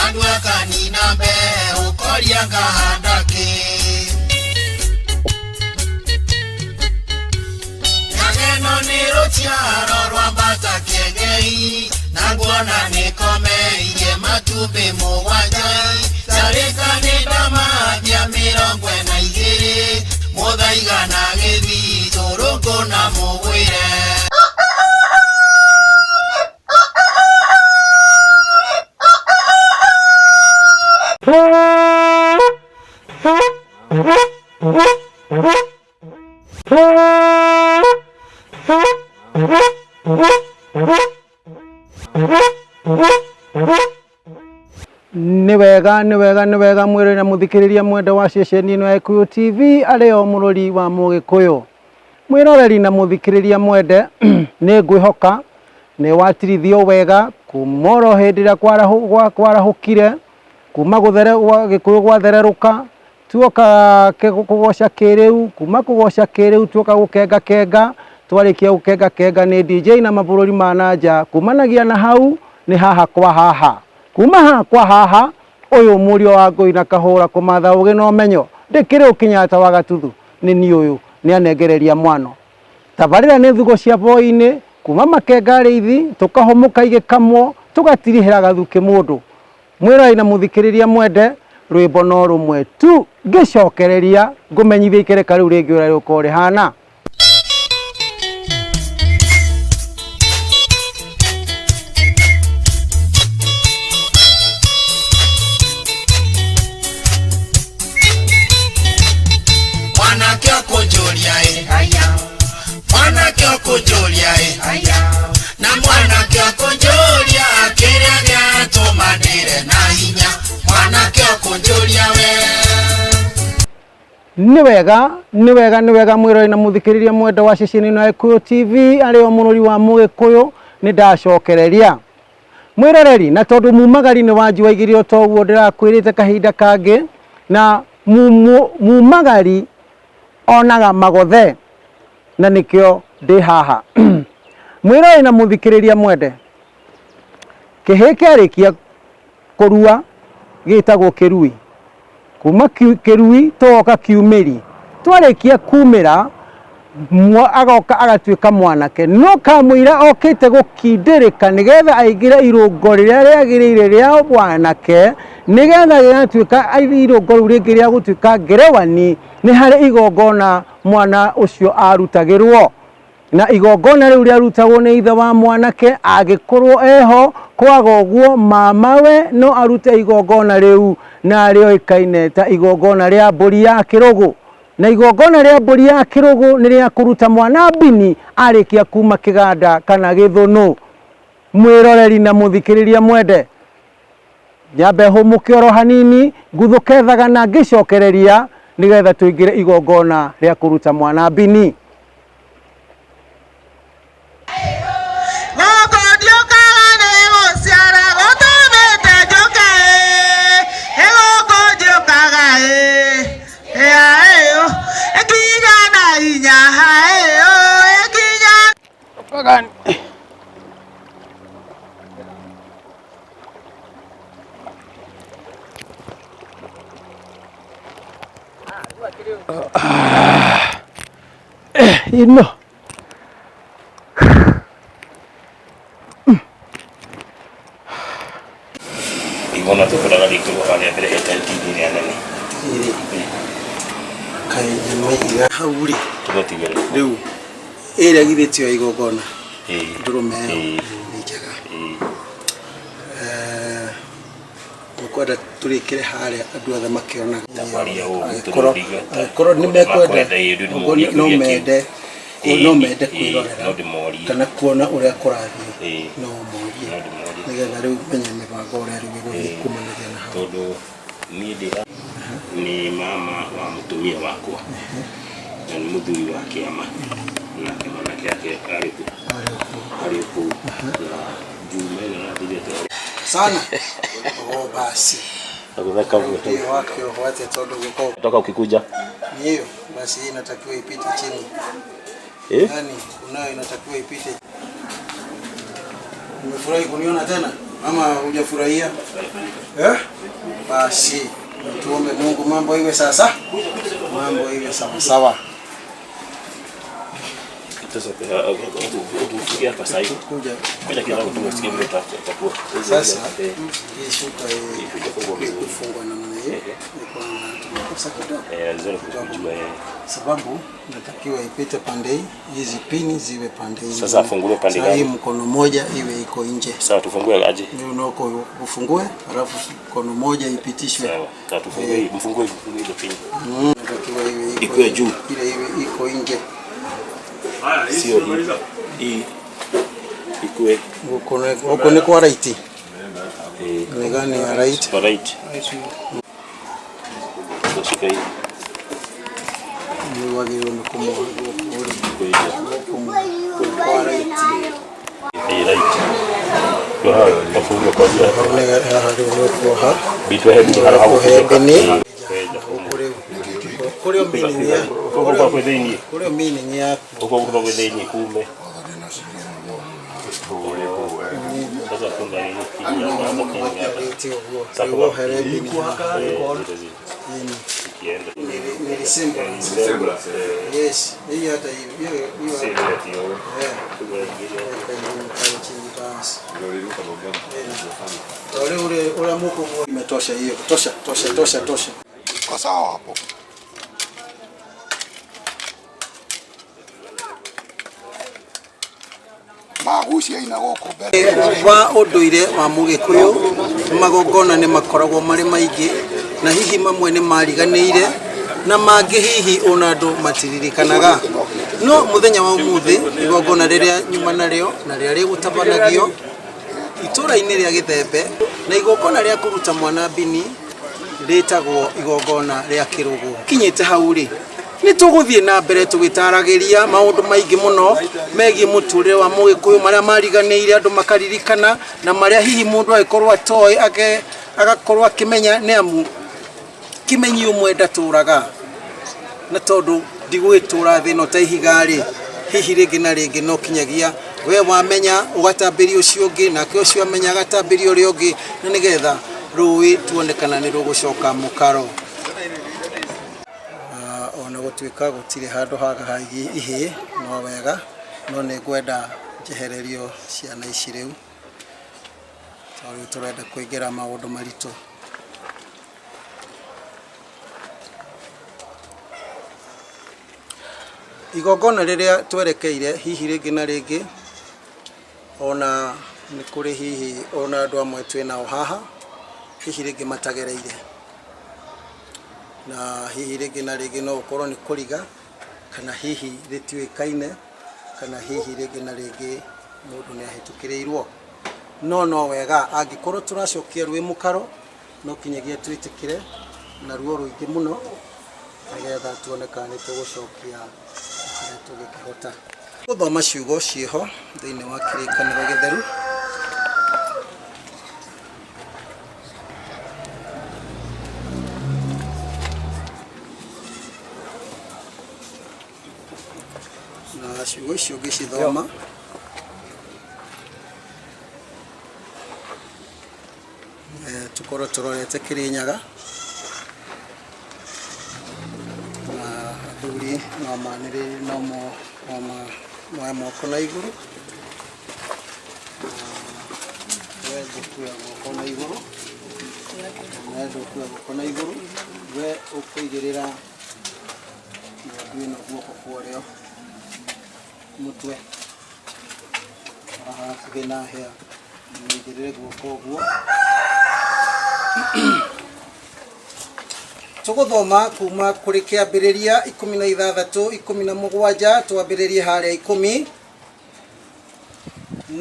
Kanua kanina mbeũ ũkoria ngahanda kĩ. Nyageno nĩ rũciaro rwa mbata kĩengei, na nguona nĩkomeirie matumbĩ mũgwanja. Carĩka nĩ ndamathia 42, mũthaiga na gĩthitũ rũngũ na mũgwĩre. Nĩ wega nĩ wega nĩ wega mwĩrore na mũthikĩrĩria mwende wa ceceni ĩno ya Gĩkũyũ TV arĩ o mũrori wa Mũgĩkũyũ. Mwĩroreri na mũthikĩrĩria mwende nĩ ngwĩhoka nĩ watirithio wega kuma oro hĩndĩ ĩrĩa kwarahũkire kuma gũthere gwa Gĩkũyũ gwathererũka tuoka kũgoca kĩrĩu kuma kũgoca kĩrĩu tuoka gũkenga kenga twarĩkia gũkenga kenga nĩ DJ na mabũrũri ma na nja kumanagia na hau nĩ haha kwa haha kuma haha kwa haha ũyũ mũriũ wa ngũi na kahũra kũmatha ũgĩ na ũmenyo ndĩkĩrĩ ũkĩnyata wa gatuthu nĩ niĩ ũyũ nĩ anengereria mwano tabarĩra nĩ thugo cia boi-inĩ kuma makenga rĩithi tũkahũmũka igĩkamwo tũgatirihĩra gathukĩ mũndũ mwĩroreri na mũthikĩrĩria mwende rwĩmbo no rũmwe tu ngĩcokereria ngũmenyithia ikereka rĩu rĩngĩ ũrĩa rĩgũkorwo rĩhana. Mwanake ũkũnjũria ĩ, mwanake ũkũnjũria ĩ, na mwanake ũkũnjũria kĩrĩa gĩatũma ndĩre na hinya, mwanake ũkũnjũria we. Nĩ wega nĩ wega nĩ wega mwĩroreri na mũthikĩrĩria mwende wa ceceni ĩno ya Gĩkũyũ TV arĩ o mũrori wa Mũgĩkũyũ nĩ ndacokereria mwĩroreri na tondũ mumagari nĩ wanjiwaigĩrio toguo ndĩrakwĩrĩte kahinda kangĩ na mumagari onaga magothe na nĩkĩo ndĩ haha mwĩroreri na mũthikĩrĩria mwende kĩhĩ kĩarĩkia kũrua gĩtagwo kĩrui kuma kĩrui tũgoka kiumĩri twarĩkia kumĩra agoka agatuĩka mwanake no kamũira okĩte gũkindĩrĩka nĩgetha aingĩre irũngo rĩrĩa rĩagĩrĩire rĩa bwanake nĩgetha rĩgatuĩka irũngo rĩu rĩngĩ rĩa gũtuĩka ngerewani nĩ harĩ igongona mwana ũcio arutagĩrwo na igongona rĩu rĩarutagwo nĩ ithe wa mwanake angĩkorwo eho kwaga ũguo mamawe no arute igongona rĩu na rĩoĩkaine ta igongona rĩa mbũri ya kĩrũgũ na igongona rĩa mbũri ya kĩrũgũ nĩ rĩa kũruta mwana mbini arĩkia kuma kĩganda kana gĩthũnũ mwĩroreri na mũthikĩrĩria mwende nyambe hũmũke oro hanini nguthũke thagana ngĩcokereria nĩgetha tũingĩre igongona rĩa kũruta mwana mbini. Gũkũ ndiũkaga nĩ gũciara gũtũmĩte njũke ĩ, gũkũ njũkaga ĩ, ĩ ĩkinya na hinya ĩkinya. Ino Igona tũkoraga rĩkĩrwo harĩa mbere he tenti-inĩ ĩrĩa nene. Kaĩ nyama hau rĩ Tũgatigĩra. rĩu ĩrĩa githĩ tiyo igongona Ĩĩ. ndũrũme ĩyo Ĩĩ. nĩ njega. Ĩĩ. Ngwenda tũrĩkĩre harĩa andũ othe makĩonaga. Thabarĩ ũũ, Angĩkorwo tũrũriga. angĩkorwo nĩ mekwenda Makwenda, ĩĩ, rĩu angĩkorwo no nĩmorie kĩũria kĩu. mende Ĩĩ, no mende ĩĩ, kwĩrorera no ndĩmorie. kana kuona ũrĩa kũrathiĩ Ĩĩ. no morie No ndĩmorie. nĩgetha rĩu menye mĩbango ũrĩa rĩu ĩgũthiĩ Ĩĩ. kumanagia na hau. Tondũ niĩ ndĩ nĩ mama wa mũtumia wakwa na nĩ mũthuri wa kĩama nake mwanake ake arĩ kũ arĩ kũu na Juma ĩno ĩrathirĩte Sana. Oh, basi. Agũtheka Ndio wake ufuate tondũ gũkorwo toka ukikuja ni hiyo basi, hii inatakiwa ipite chini. Eh? Yani kunayo inatakiwa ipite. Umefurahi kuniona tena? Mama, hujafurahia eh? Basi tuombe Mungu mambo iwe sasa, mambo iwe sawa sawa. Sasa utufikia hapa sasa hivi. Kuja Kuja kidogo tusikie vile itakuwa. sasa, Eh, hii shuka hii Ijafungwa vizuri. kufungwa namna hii iko na tumekosa kidogo, Eh, nzuri kujua eh. sababu natakiwa ipite pande hii, hizi pini ziwe pande hii. Sasa afunguliwe pande Sasa hii gani? mkono moja iwe iko nje, Sawa, tufungue aje? ndio unako ufungue, alafu mkono moja ipitishwe. Sawa. Sawa, tufungue hii, mfungue mfungue hizo pini. Natakiwa iwe iko Ikuwe juu. ile iwe iko nje. Sio hii. Hii ikue Huko ni kwa right, eh ni gani ya right? kwa right. Tutashika hii Ni wagirwo ni kumuha ikue hivi. kwa right. Hii right. Kwa hayo tufungue kwa njia. Haha rĩu nĩ ũkuoha Bitwa hebu hara hapo. Kuoha mbini. Kweja. kũrĩ meaning ya Huko kwa kwethini. kũrĩ meaning ya Huko kwa kwethini kume. Sasa funga hii hii hapa hapa hapa. right ũguo rĩu wohere mbini haha Ikienda. ni resemblance yes hii hata hiyo hiyo Si hiyo vile tio. eh Ule ule ule muko imetosha hiyo. Tosha, tosha, tosha, tosha. Kwa sawa hapo. Magucia ina gũkũ mbere. Wa ũndũire wa mũgĩkũyũ magongona nĩ makoragwo marĩ maingĩ na hihi mamwe nĩ mariganĩire na mangĩ hihi ona andũ matiririkanaga no mũthenya wa ũmũthĩ igongona rĩrĩa nyuma narĩo na rĩrĩa rĩgũtabanagio itũra-inĩ rĩa Gĩthembe na igongona rĩa kũruta mwana mbini rĩtagwo igongona rĩa kĩrũgũ. Kinyĩte hau rĩ nĩ tũgũthiĩ na mbere tũgĩtaragĩria maũndũ maingĩ mũno megiĩ mũtũrĩre wa mũgĩkũyũ marĩa mariganĩire andũ makaririkana na marĩa hihi mũndũ agĩkorwo atoĩ agakorwo akĩmenya nĩ amu kĩmenyi ũmwe ndatũraga na tondũ ndigũgĩtũra thĩ ĩno ta ihiga rĩ hihi rĩngĩ na rĩngĩ no kinyagia we wamenya ũgatambĩria ũcio ũngĩ nake ũcio amenya agatambĩria ũrĩa ũngĩ na nĩgetha rũĩ tuone kana nĩ rũgũcoka mũkaro. Ah, ona gũtuĩka gũtirĩ handũ haga ha ihĩĩ no wega no nĩ ngwenda njehererio ciana ici rĩu tondũ rĩu tũrenda kũingĩra maũndũ maritũ. Igongona rĩrĩa twerekeire hihi rĩngĩ na rĩngĩ ona nĩ kũrĩ hihi ona andũ amwe twĩ nao haha hihi rĩngĩ matagereire na hihi rĩngĩ na rĩngĩ no ũkorwo nĩ kũriga kana hihi rĩtiũĩkaine kana hihi rĩngĩ na rĩngĩ mũndũ nĩ ahĩtũkĩrĩirwo no no wega angĩkorwo tũracokia rwĩ mũkaro no kinyagia twĩtĩkĩre na ruo rũingĩ mũno nĩgetha tuone kana nĩ tũgũcokia harĩa tũngĩkĩhota. Gũthoma ciugo ciĩho thĩinĩ wa kĩrĩkanĩro gĩtheru na ciugo icio ngĩcithoma tũkorwo tũrorete Kĩrĩnyaga na athuri no manĩrĩrie no moe moko na igũrũ na we ngũkuoya guoko na igũrũ we ndũkuoya guoko na igũrũ we ũkũigĩrĩra ng'ondu ĩno guoko kwa ũrĩo mũtwe haha hakuhĩ na hĩa mũigĩrĩre guoko ũguo. Tũgũthoma kuma kũrĩ kĩambĩrĩria 16 17 twambĩrĩrie harĩa 10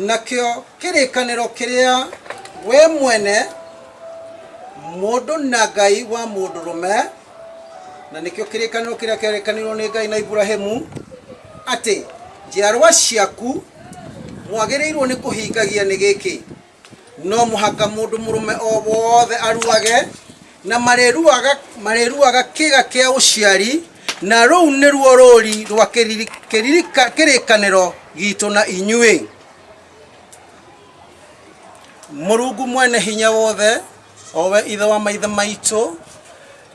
nakĩo kĩrĩkanĩro kĩrĩa we mwene mũndũ na Ngai wa mũndũrũme na nĩkĩo kĩrĩkanĩro kĩrĩa kĩarĩkanĩirwo nĩ Ngai na Iburahĩmu atĩ njiarwa ciaku mwagĩrĩirwo nĩ kũhingagia nĩ gĩkĩ no mũhaka mũndũ mũrũme o wothe aruage na marĩruaga kĩga kĩa ũciari na rũu nĩruo rũri rwa kĩrĩkanĩro gitũ na inyuĩ. Mũrungu mwene hinya wothe, owe ithe wa maithe maitũ,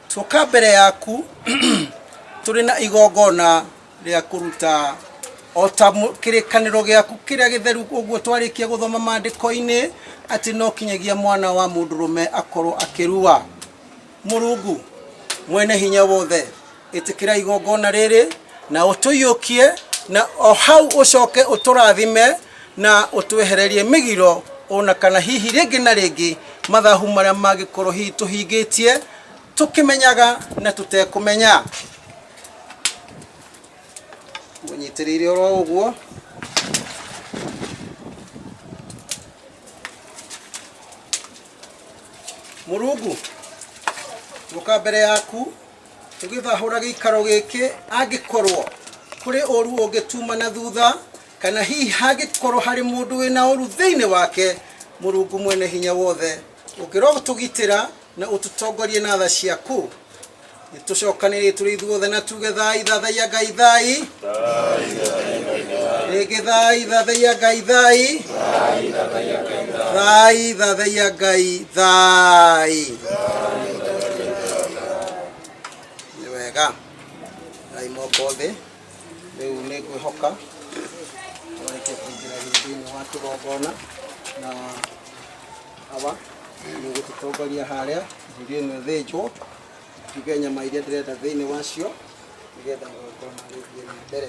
tuoka mbere yaku tũrĩ na igongona rĩa kũruta o ta kĩrĩkanĩro gĩaku kĩrĩa gĩtheru ũguo twarĩkia gũthoma maandĩko-inĩ atĩ no kinyagia mwana wa mũndũrũme akorwo akĩrua. Mũrungu mwene hinya wothe, ĩtĩkĩra igongona rĩrĩ na ũtũiyũkie, na o hau ũcoke ũtũrathime na ũtwehererie mĩgiro ona kana hihi rĩngĩ na rĩngĩ mathahu marĩa mangĩkorwo hihi tũhingĩtie tũkĩmenyaga na tũtekũmenya. Mũnyitĩrĩire oro ũguo. Mũrungu, tũka mbere yaku tũgĩthahũra gĩikaro gĩkĩ, angĩkorwo kũrĩ ũru ũngĩtuma na thutha kana hihi hangĩkorwo harĩ mũndũ wĩna ũru thĩinĩ wake, Mũrungu mwene hinya wothe, ũngĩrotũgitĩra na ũtũtongorie na tha ciaku. Nĩtũcokanĩrĩrie tũrĩ ithuothe na tuge thai thathaiya Ngai thai, rĩngĩ thai thathaiya Ngai thai, thai thathaiya Ngai thai. Nĩ wega, ngai moko thĩ. Rĩu nĩ ngwĩhoka twarĩkia kũingĩra thĩinĩ wa kĩgongona na awa nĩ gũtũtongoria harĩa mbũri ĩno ĩthĩnjwo, njuge nyama iria ndĩrenda thĩinĩ wacio nĩgetha igongona rĩthiĩ na mbere.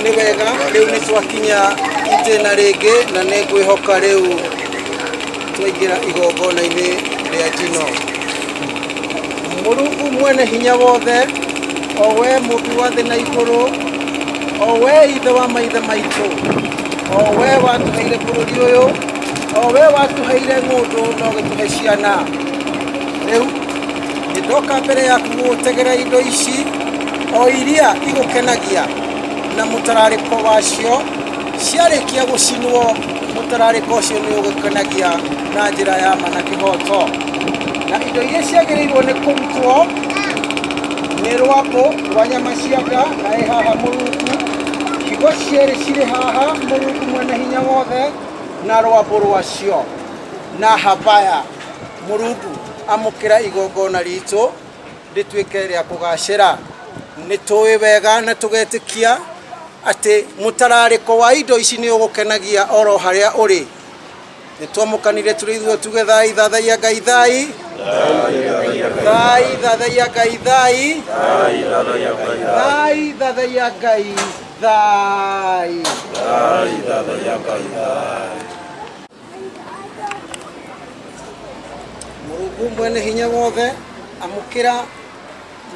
Nĩ wega, rĩu nĩ twakinya itĩna rĩngĩ na nĩ ngwĩhoka rĩu twaingĩra igongona-inĩ rĩa njino. Mũrungu mwene hinya wothe, o we mũmbi wa thĩ na igũrũ, o we ithe wa maithe maitũ, o we watũheire bũrũri ũyũ, o we watũheire ng'ũndũ na ũgĩtũhe ciana. Rĩu nĩ ndoka mbere yaku gũgũtegera indo ici o iria igũkenagia na mũtararĩko wacio, ciarĩkia gũcinwo mũtararĩko ũcio nĩ ũgũkenagia na njĩra ya ma na kĩhoto. Na indo iria ciagĩrĩirwo nĩ kũrutwo nĩ rwambũ rwa nyama cia nda na ĩ haha Mũrungu, higo cierĩ cirĩ haha Mũrungu mwene hinya wothe na rwambũ rwacio na habaya. Mũrungu, amũkĩra igongona ritũ rĩtuĩke rĩa kũgacĩra. Nĩ tũĩ wega na tũgetĩkia atĩ mũtararĩko wa indo ici nĩ ũgũkenagia oro harĩa ũrĩ. Nĩ twamũkanire tũrĩ ithuĩ tuge thai thathaiya Ngai thai, thai thathaiya Ngai thai, thai thathaiya Ngai thai. Mũrungu mwene hinya wothe, amũkĩra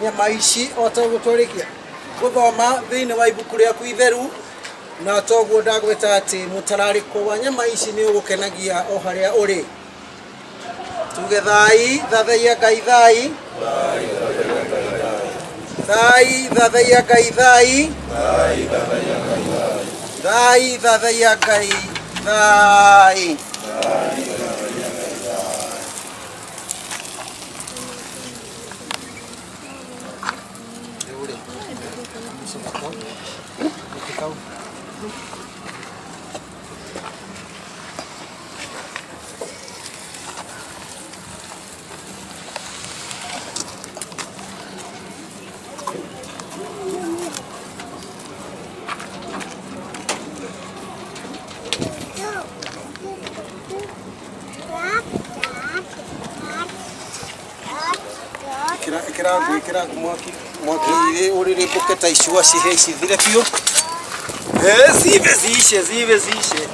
nyama ici o ta ũguo twarĩkia gũthoma thĩinĩ wa ibuku rĩaku itheru, na toguo ndagweta atĩ mũtararĩko wa nyama ici nĩ ũgũkenagia o harĩa ũrĩ. Tuge thai thathaiya Ngai thai, thai thathaiya Ngai thai, thai thathaiya Ngai thai. Ĩkĩra ngũ, ĩkĩra ngũ mwaki, mwaki ũrĩrĩmbũke ta icua cihe cithire biũ. Zive ziishe, zive ziishe.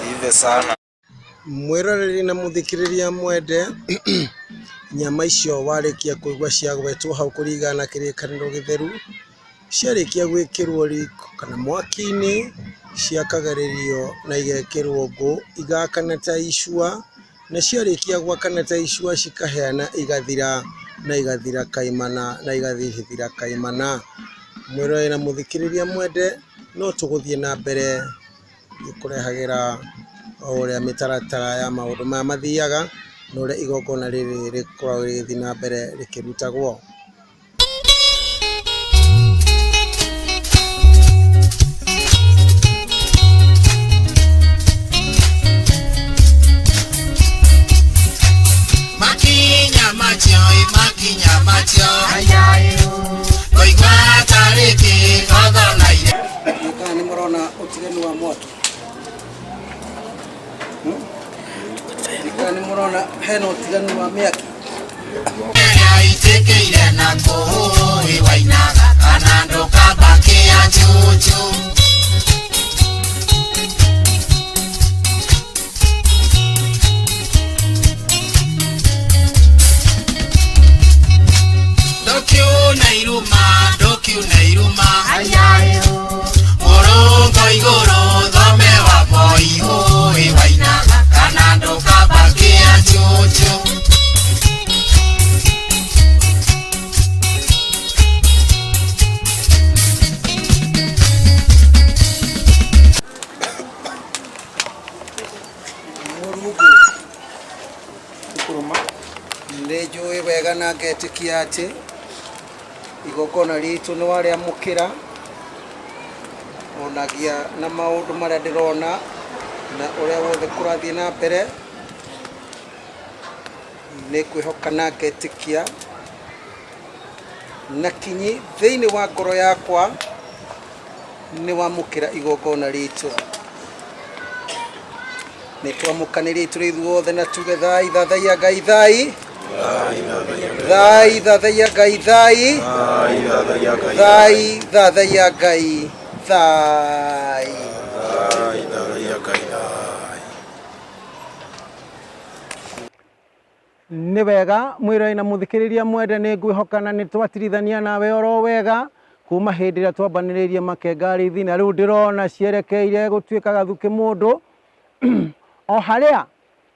Zive sana. Mwĩroreri na mũthikĩrĩria mwende, nyama icio warĩkia kũigua ciagwetwo hau kũringana na kĩrĩkanĩro gĩtheru, ciarĩkia gwĩkĩrwo riko kana mwaki-inĩ, ciakagĩrĩrio na igekĩrwo ngũ igakana ta icua, na ciarĩkia gwakana ta icua cikaheana igathira na igathira kaimana na igathira kaimana. Mwĩroreri na mũthikĩrĩria mwende, no tũgũthiĩ na mbere gĩkũrehagĩra o ũrĩa mĩtaratara ya maũndũ maya mathiaga na ũrĩa igongona rĩrĩ rĩkoragwo rĩgĩthiĩ na mbere rĩkĩrutagwo. Ũtiganu wa mwaki. Kana nĩ mũrona hena ũtiganu wa mĩaki? Ĩrĩa na kũĩ wainaga kana ndũkambakia chuchu. Ndũkiuna iruma, ndũkiuna iruma, mũrũngo igũrũ thome wa moi ũĩ wainaga kana ndũkambakia chuchu. Mũrungu nĩ njũĩ wega na ngetĩkia atĩ igongona ritũ nĩ warĩamũkĩra onagia na maũndũ marĩa ndĩrona na ũrĩa wothe kũrathiĩ na mbere. Nĩ ngwĩhoka na ngetĩkia na kinyi thĩinĩ wa ngoro yakwa nĩ wamũkĩra igongona ritũ. Nĩ twamũkanĩrie tũrĩ ithuothe na tuge thai thathaiya Ngai, thai thai thathaiya Ngai, thai thai thathaiya Ngai, thai. Nĩ wega mwĩrori na mũthikĩrĩria mwende, nĩ ngwĩhoka na nĩ twatirithania nawe oro wega kuma hĩndĩ ĩrĩa twambanĩrĩirie makenga rĩithi, na rĩu ndĩrona cierekeire gũtuĩka gathukĩ mũndũ o harĩa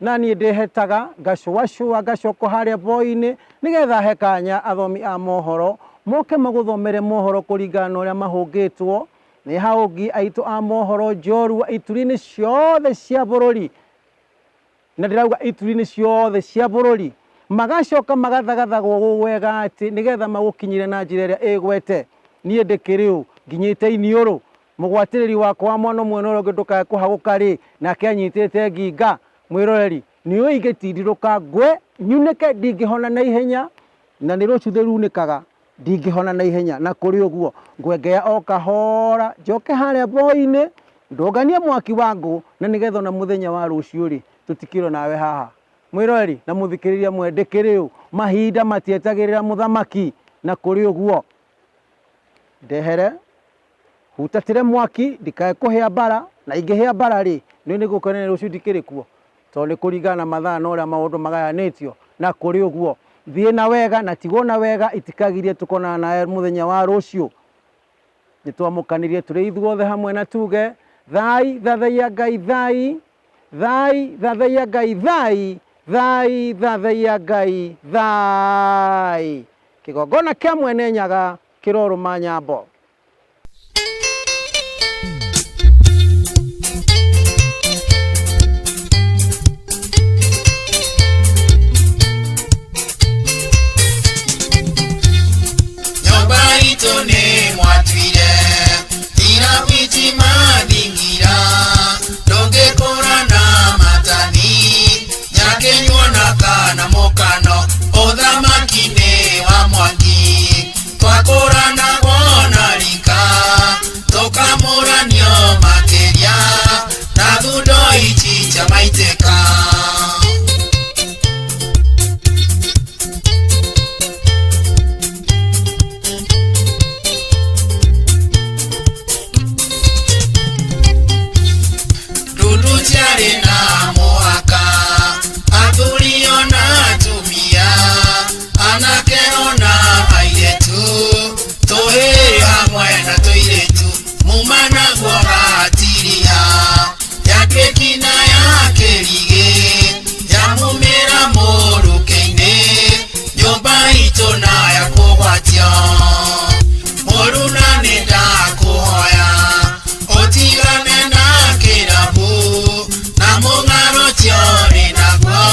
na niĩ ndĩhetaga ngacũacũa ngacoka harĩa boi-inĩ nĩgetha he kanya athomi a mohoro moke magũthomere mohoro kũringana na ũrĩa mahũngĩtwo nĩ haũngi aitũ a mohoro njorua ituri-inĩ ciothe cia bũrũri. Na ndĩrauga ituri-inĩ ciothe cia bũrũri, magacoka magathagathagwo ũũ wega atĩ nĩgetha magũkinyĩre na njĩra ĩrĩa ĩgwete. Niĩ ndĩkĩrĩ ũ nginyĩte iniũrũ mũgwatĩrĩri wakwa wa mwana ũmwe na ũrĩa ũngĩ ndũkae kũhagũka rĩ, nake anyitĩte nginga. Mwĩroreri, nĩ ũĩ ingĩtindirũka ngwe nyunĩke ndingĩhona na ihenya, na nĩ rũcuthĩ runĩkaga, ndingĩhona na ihenya. Na kũrĩ ũguo ngwengeya o kahora njoke harĩa boi-inĩ ndũnganie mwaki wa ngũ, na nĩgetha ona mũthenya wa rũciũ rĩ tũtikĩrwo nawe haha. Mwĩroreri na mũthikĩrĩria mwende, kĩrĩ ũ mahinda matietagĩrĩra mũthamaki. Na kũrĩ ũguo ndehere hutatĩre mwaki ndikae kũhĩa mbara, na ingĩhĩa mbara rĩ nĩ nĩ gũkonania rũciũ ndikĩrĩ kuo, tondũ nĩ kũringana na mathaa na ũrĩa maũndũ magayanĩtio. Na kũrĩ ũguo thiĩ na wega na tigwo na wega, itikagirie tũkonana nawe mũthenya wa rũciũ. Nĩ twamũkanirie tũrĩ ithuothe hamwe na tuge thai thathaiya Ngai, thai thai thathaiya Ngai, thai thai thathaiya Ngai, thai. Kĩgongona kĩa Mwene Nyaga kĩrorũma nyambo. Nyũmba itũ nĩ mwatwire irabu mathingira, ndũngĩkũrana matani nyakĩnyuo na kana mũkano, ũthamaki nĩ wa Mwangi twakũranagwo na rika tũkamũranio makĩria na thundo ici cia maitĩka. Ndundu ciarĩ na mũhaka, athuri ona atumia, anake ona airĩtu, tũhĩĩ hamwe na tũirĩtu, muma naguo gatiria, yatuĩkina ya kĩrigĩ, yamumĩra mũrukĩ-inĩ, nyũmba itũ na ya kũgwatio. Mũruna nĩ ndakũhoya ũtigane na kĩrabu na mũng'aro ũcio rĩ naguo,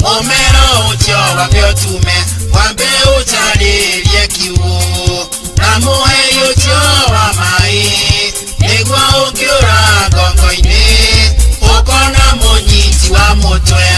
mũmero ũcio wambe ũtume, wambe ũcarĩrie kiugũ, na mũhei ũcio wa maĩ nĩguo ũngĩũra ngongo-inĩ ũkona mũnyiti wa mũtwe.